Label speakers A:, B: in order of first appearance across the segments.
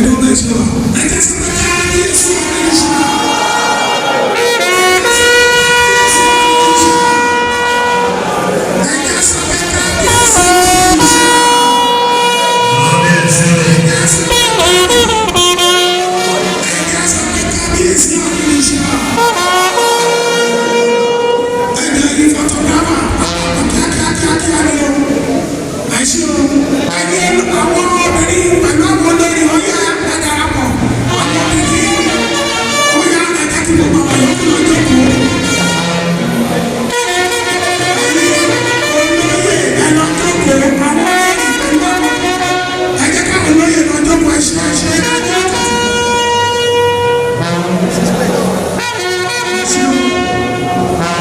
A: Ẹ̀dùn náà ṣe wà. Ẹ jẹ́ sọ pé kábíyèsí Ọ̀nìrìṣà. Ẹ jẹ́ sọ pé kábíyèsí Ọ̀nìrìṣà. Ẹ jẹ́ sọ pé ẹ jẹ́ sọ pé kábíyèsí Ọ̀nìrìṣà. Ẹ jẹ́ yí photographer kíákíákíá ni o. Ẹ ṣé o. Ẹni àwọn obìnrin pẹ̀lú àwọn olórí, ọ̀yá, ẹ darapọ̀. Àwọn obìnrin, ọ̀yá, ẹ jẹ́ kí gbogbo àwọn yòókù lọ jókòó. Ẹ̀yin olóyè, ẹ lọ jókòó. Àwọn olóyè pẹ̀lú àwọn, ẹ jẹ́ káwọn olóyè lọ jókòó. Ẹ ṣé, ẹ ṣé, ẹ jókòó. Ẹ ṣé o.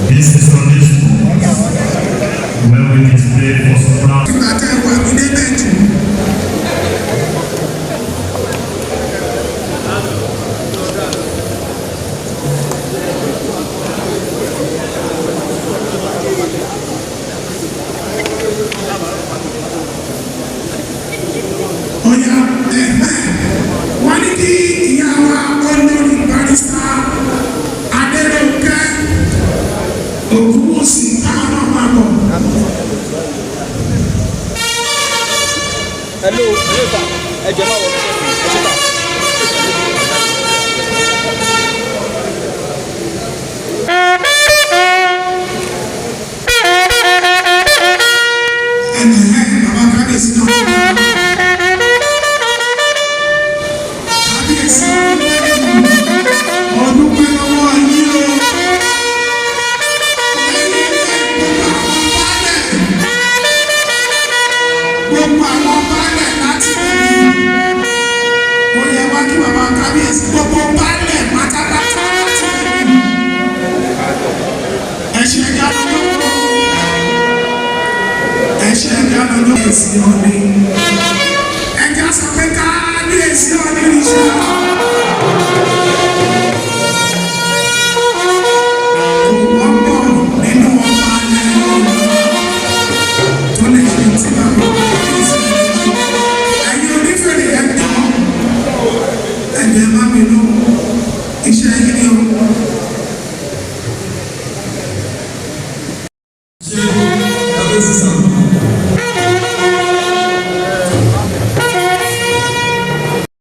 B: This is on this moment where we display for proud
A: Ìgbà tẹ́ ẹ wà mí débẹ̀ jù. Ọ̀yà ẹ̀fẹ́ wọ́n ní kí ìyá wa olórí Barrister Adéròǹkẹ́ Ògúnwùsì káwọn náà máa bọ̀.
C: Hello, hello sir. Ẹ jọ̀ọ́, má wọ ẹ ṣe sir.
A: Ẹnì bàbá kábíyèsí náà, kábíyèsí, ọdún pẹ́ lọ́wọ́ yín o. Lẹ́yìn ilé gbogbo àwọn baálẹ̀ láti níbi ó yẹ wá kí bàbá kábíyèsí, gbogbo baálẹ̀ pátápátá láti níbi. Ẹ ṣe ẹja lọ́jọ́, ẹ ṣe ẹja lọ́jọ́ èsì ọ̀nì. Ẹja sọ pé kábíyèsí Ọ̀nìrìṣà. Kò wọ́pọ̀ nínú ọba ilẹ̀ Yorùbá tó lè ṣe tí bàbá kábíyèsí. Ẹ̀yin onífèrè, ẹ̀ jọ, ẹ̀jẹ̀ má bínú, iṣẹ́ yín ni o.